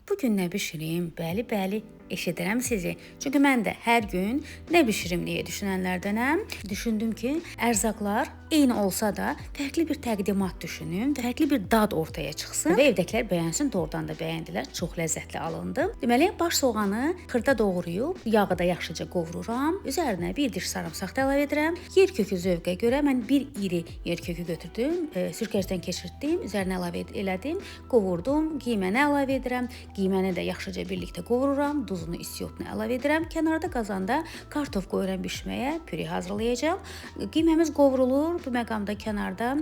Bu gün nə bişirim? Bəli, bəli, eşidirəm sizi. Çünki mən də hər gün nə bişirim deyə düşünənlərdənəm. Düşündüm ki, ərzaqlar eyni olsa da fərqli bir təqdimat düşünüm, fərqli bir dad ortaya çıxsın və evdəkilər bəyənsin. Doğrudan da bəyəndilər. Çox ləzzətli alındı. Deməli, baş soğanı xırda doğrayıb, yağı da yaxşıca qovururam. Üzərinə bir diş sarımsaq da əlavə edirəm. Yer kökü zövqə görə mən bir iri yer kökü götürdüm, sürkəcdən keçirtdim, üzərinə əlavə elədim, qovurdum, qiyməni əlavə edirəm. Qiyməni də yaxşıca birlikdə qovururam, duzunu, istiotunu əlavə edirəm. Kənarda qazanda kartof qoyuram bişməyə, püre hazırlayacağam. Qiyməmiz qovrulur. Bu məqamda kənarda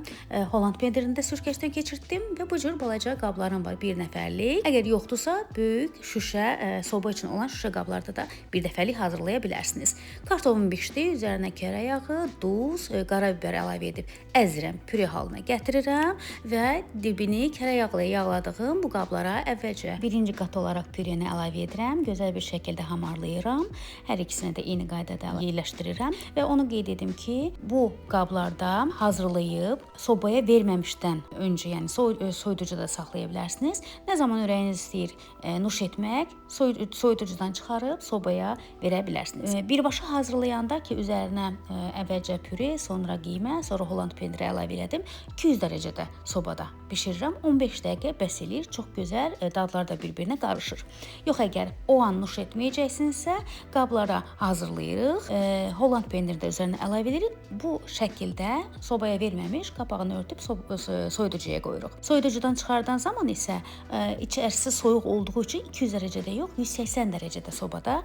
Holland pendirini də sürkəcdən keçirtdim və bu cür balaca qablarım var, bir nəfərlik. Əgər yoxdursa, böyük şüşə, soba üçün olan şüşə qablarda da bir dəfəlik hazırlaya bilərsiniz. Kartofum bişdi, üzərinə kərə yağı, duz, qara biber əlavə edib əzirəm, püre halına gətirirəm və dibini kərə yağlı yağladığım bu qablara əvvəlcə birinci qat olaraq püreni əlavə edirəm, gözəl bir şəkildə hamarlayıram. Hər ikisini də eyni qaydada yerləşdirirəm və onu qeyd edim ki, bu qablarda hazırlayıb sobaya verməmişdən öncə, yəni soyuducuda saxlaya bilərsiniz. Nə zaman ürəyiniz istəyir nuş etmək, soyuducudan çıxarıb sobaya verə bilərsiniz. Birbaşa hazırlayanda ki, üzərinə əvvəlcə püre, sonra qiymə, sonra Holland pendiri əlavə elədim. 200 dərəcədə sobada bişirirəm. 15 dəqiqə bəs eləyir. Çox gözəl dadlar da bir-birinə qarışır. Yox, əgər o an nuş etməyəcəksinizsə, qablara hazırlayırıq. Holland pendirini də üzərinə əlavə edirik. Bu şəkildə sobaya verməmiş qapağını örtüb soyuducuya qoyuruq. Soyuducudan çıxardan zaman isə içərisi soyuq olduğu üçün 200 dərəcədə yox, 180 dərəcədə sobada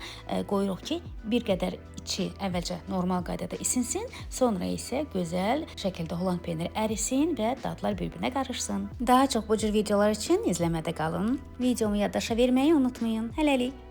qoyuruq ki, bir qədər içi əvvəlcə normal qaydada isinsin, sonra isə gözəl şəkildə Holland pendiri ərisin və dadlar bir-birinə qarışsın. Daha çox bu cür videolar üçün izləmədə qalın. Videomu yaddaşa verməyi unutmayın. Hələlik.